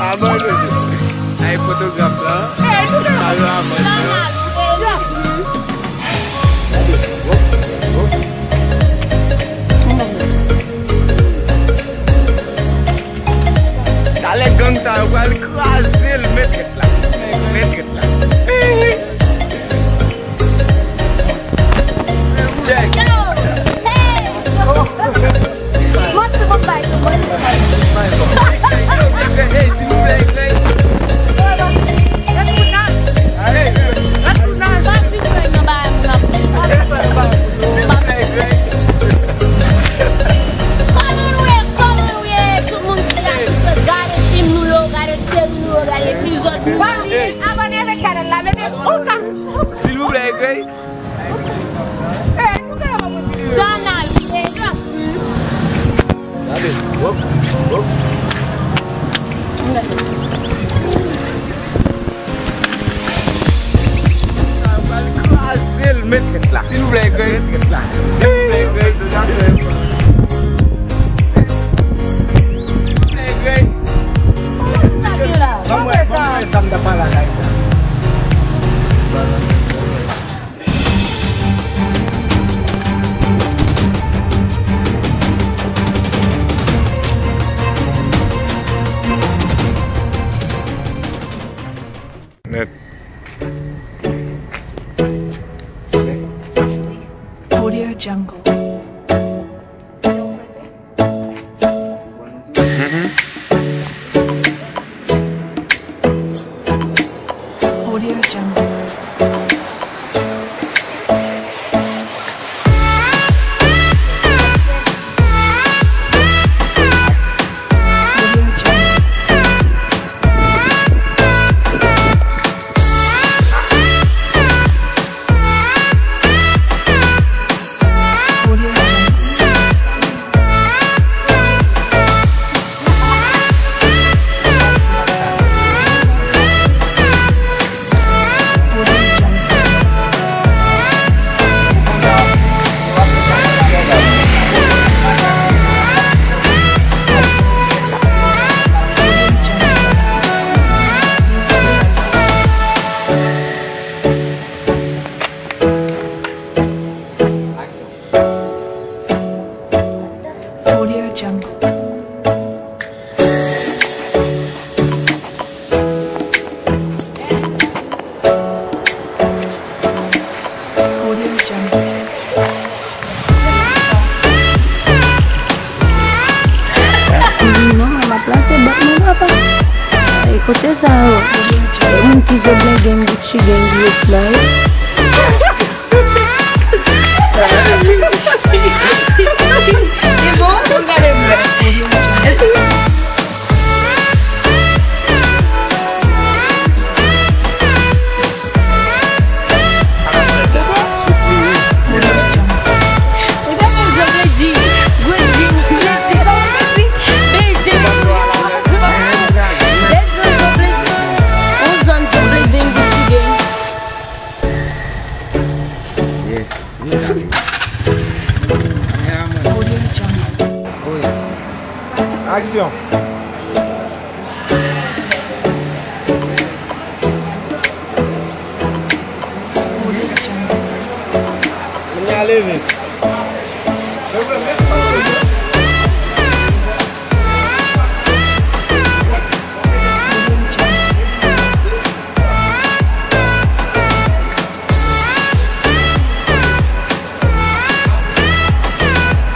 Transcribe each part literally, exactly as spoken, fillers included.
Avan yo di. Ay fotograf la. Avan yo. Talè gang sa yo pral kraze l, men trèt la. Men trèt la. Check. Yo! Hey! Mwen ti mwen bay tou mwen. Hey, silvouplè, Grey. Retournage. Retournage. Pa di Grey nan bagay moun ap di. Kòman nou ye? Kòman nou ye? Tout moun ki la, gade fim nou yo, gade seri nou yo, gade epizòd nou yo. Abòne avèk chanèl la, mete yon ka. Silvouplè, Grey. Donald, gade, hop, hop. Kraze l, men trèt la. Silvouplè, Grey. Silvouplè, Grey. Silvouplè, Grey. Ban mwen, ban mwen sa m t ap pale a la. Net. Audio Jungle. Audio Jungle. Audio Jungle. Audio Jungle. Non, mwen ap plase bòt mwen, papa. Ay, kote sa yo? Moun ki zo blen gen Gucci, gen Gucci la, wi. Li bon, bon gade mwen. Yes, nou kare. Yeah, man. Audio Jungle. Wi. Aksyon. Audio Jungle. Kounye a leve.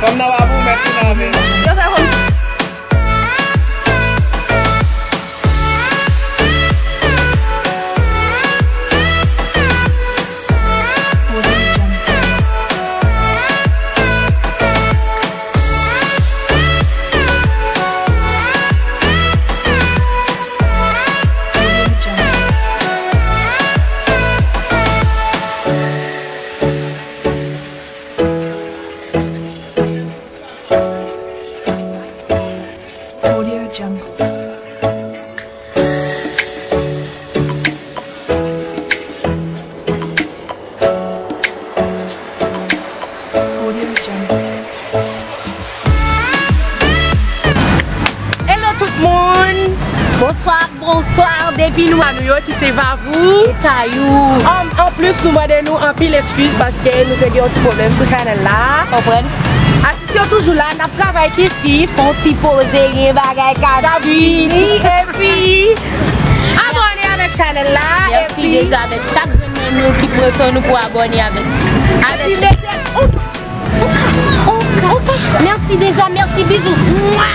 Fanm nan pa pou mèt li lave. Yo fè konn. Bonswa, bonswa, depi nou a nou yo ki se Vavou e Tayou. An, anplis, nou mande nou anpil eskiz paske nou te gen yon ti pwoblèm sou chanèl la. Konprann? Atis yo toujou la, n ap travay ki fi, fè yon ti poze, gen bagay k ap vini, epi abòne avèk chanèl la. Mèsi deja avèk chak grenn nan nou ki pran tan nou pou abòne avèk. Avèk. Mèsi deja, mèsi, bizou. Mwa!